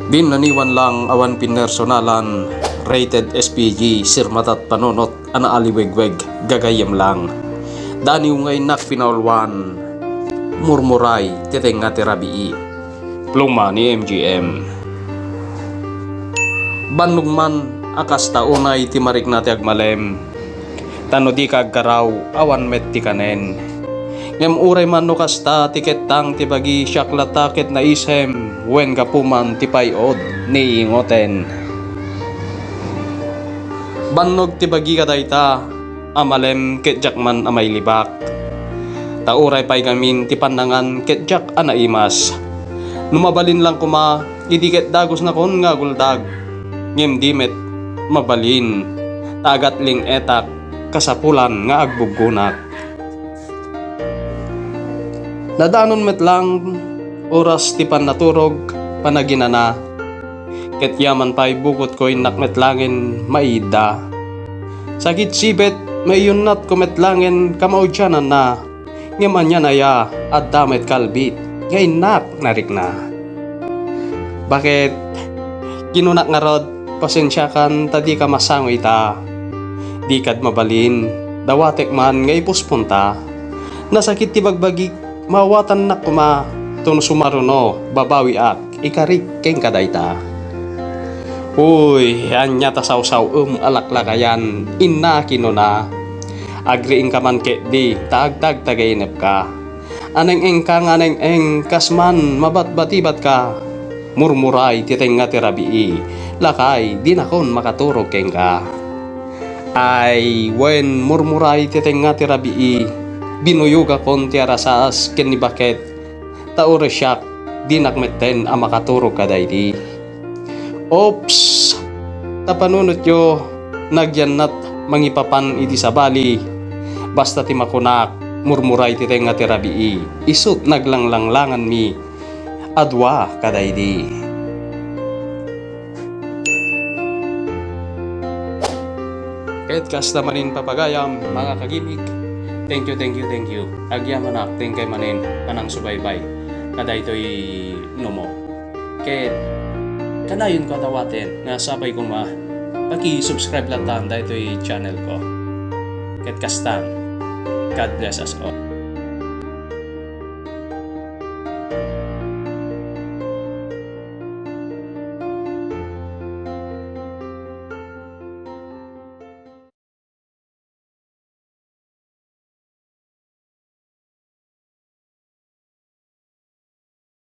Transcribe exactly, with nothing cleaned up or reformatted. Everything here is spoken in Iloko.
Din naniwan lang awan pinersonalan, rated S P G, sirmatat panunot a naaliwegweg, gagayyem lang. Daniw nga innak pinaulwan, murmuray ti tengnga ti rabii. Pluma ni M G M. Bannog man a kasta unay ti marikna ti agmalem, ta no dika agkaraw, awan met ti kanen. Ngem uray man no kasta ti kettang ti bagi, siak latta ket naisem, wen gapu man ti pay-od ni ingoten. Bannog ti bagi kadayta, a malem ket diak man a mailibak. Ta uray pay ngamin ti pannangan ket diak a naimas. No mabalin lang koma, idi ket dagosnakon nga aguldag. Ngem di met mabalin, ta agatling-etak kasapulan nga agbuggonak. Nadanon met lang oras ti pannaturog, panaginana. Ket yaman pay bukotko innak met langen maiidda. Sakit sibet, maiyunnatko met langen kamaudiananna, ngem anian aya, adda met kalbit nga innak narikna. Baket, kinunak ngarud, pasensiakan ta dika masango ita. Dikad mabalin, dawatek man nga ipusponta. Nasakit ti bagbagik, maawatannak koma, ta no sumaruno, babawiak, ikarik kenka dayta. Uy, ania ta sawsaw-em a laklakayan, inna kinuna. Agriingka man ketdi, ta agtagtagainepka. Aneng-engka nga aneng-eng, kas man mabatbatibatka. Murmuray ti tengnga ti rabii, lakay, dinakon makaturog kenka. Ay, wen, murmuray ti tengnga ti rabii, binuyogakon ti arasaas ken ni Baket, ta uray siak, dinak metten a makaturog kadaydi. Oops! Ta panunotyo, nagyannat mangipapan iti sabali. Basta ti makunak, murmuray ti tengnga ti rabii, isut' naglanglanglanganmi a dua kadaydi. Ket kasta manen, papagayam, mga kagimik. Thank you, thank you, thank you. Agyamanak, thank you manen, panangsubaybay kadaytoy Numo. Ket kanayonko a dawaten nga sapay koma, paki-subscribe latta daytoy channel ko. Ket kastan, God bless us all.